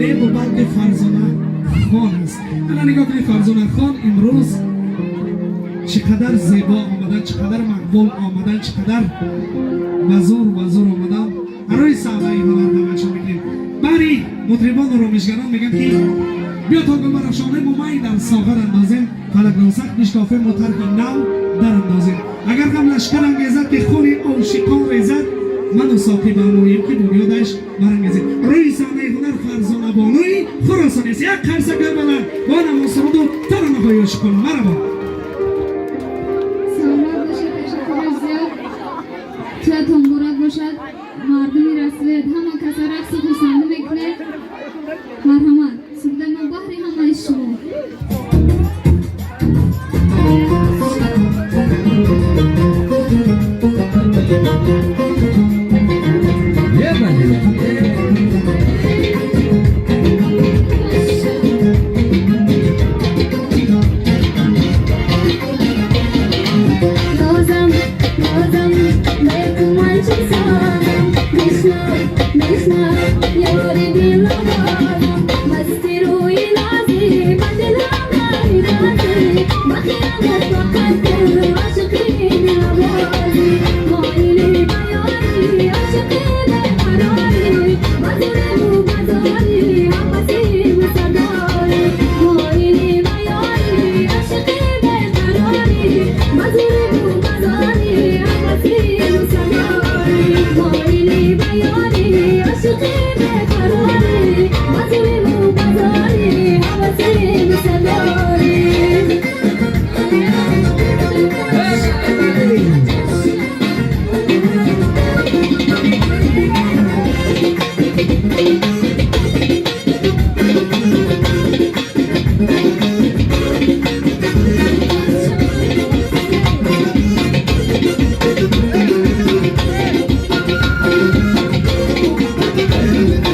Небу балки Фарзона хон аст. Ана, нигоҳ кунед, Фарзона хон имрӯз чӣ қадар зебо омадан, чӣ қадар мақбул омадан, чӣ қадар базур базур омадан. Барои саҳнаи ҳунар даъватшон мекунем. Бари мутрибону ромишгарон мегӯям, ки биё то гулбарафшонему май дар соғар андозем, фалакро сахт бишкофему тарки нав дар андозем. Агар ғам лашкар ангезад, ки хуни ошиқон резад, ману соқӣ бамоем, ки бунёдаш барангезем. Рӯи саҳнаи ҳунар Фарзона бонуи Хуросон аст. Як қарсакҳои баланд бо намосуруду таронаҳои ошиқона. Марҳабо. Саломат бошед, ташаккури зиёд. Туятон муборак бошад, мардуми Рассвет, ҳама каса рақси хурсандӣ мекунед. Марҳамат, сурудаи мо баҳри ҳамаи шумо. Нозам, нозам, бе ту ман чӣ созам? Бишнав, бишнав, ёри дилнавозам. Масти рӯи нозӣ, ба дилам дари бозӣ, ба хиёлат фақат ту, ошиқи дилбозӣ. Моили ба ёрӣ, ошиқи беқарорӣ, ба зӯрему ба зорӣ, ҳавасиму сардорӣ. Моили ба ёрӣ, ошиқи беқарорӣ, ба зӯрему ба зорӣ, ҳавасиму сардорӣ. Моили ба ёрӣ, ошиқи беқарорӣ, ба зӯрему ба зорӣ, ҳавасиму сардорӣ.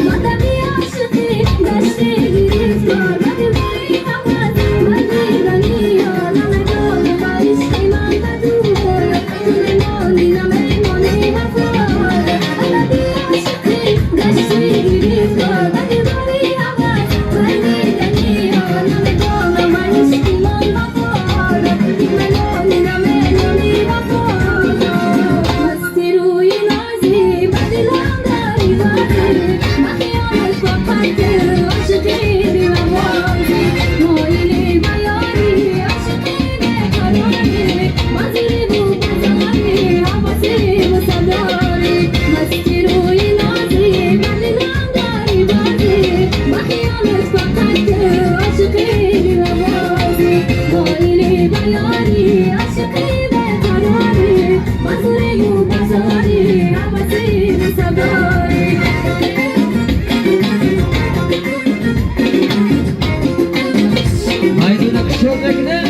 Мадами ошиқӣ гашти гирифтор, ба дилбари ҳавас ман диданиё. Намедонам ба ишқи ман ба дур, ту мемонӣ, намемонӣ, вафодор. Мадами ошиқӣ гашти гирифтор, ба дилбари ҳавас ман диданиё. Намедонам ба ишқи ман вафодор, ту мемонӣ, намемонӣ, вафодор. Масти рӯи нозӣ, ба дилам дари бозӣ, ба хиёлат фақат ту, ошиқи дилбозӣ. Моили ба ёрӣ, ошиқи беқарорӣ, ба зӯриву ба зорӣ, ҳавасиму сардорӣ. Масти рӯи нозӣ, ба дилам дари бозӣ, ба хиёлат фақат ту, ошиқи дилбозӣ. Моили ба ёрӣ, ошиқи беқарорӣ, ба зӯриву ба зорӣ, ҳавасиму сардорӣ. Майдона кушод мекунем.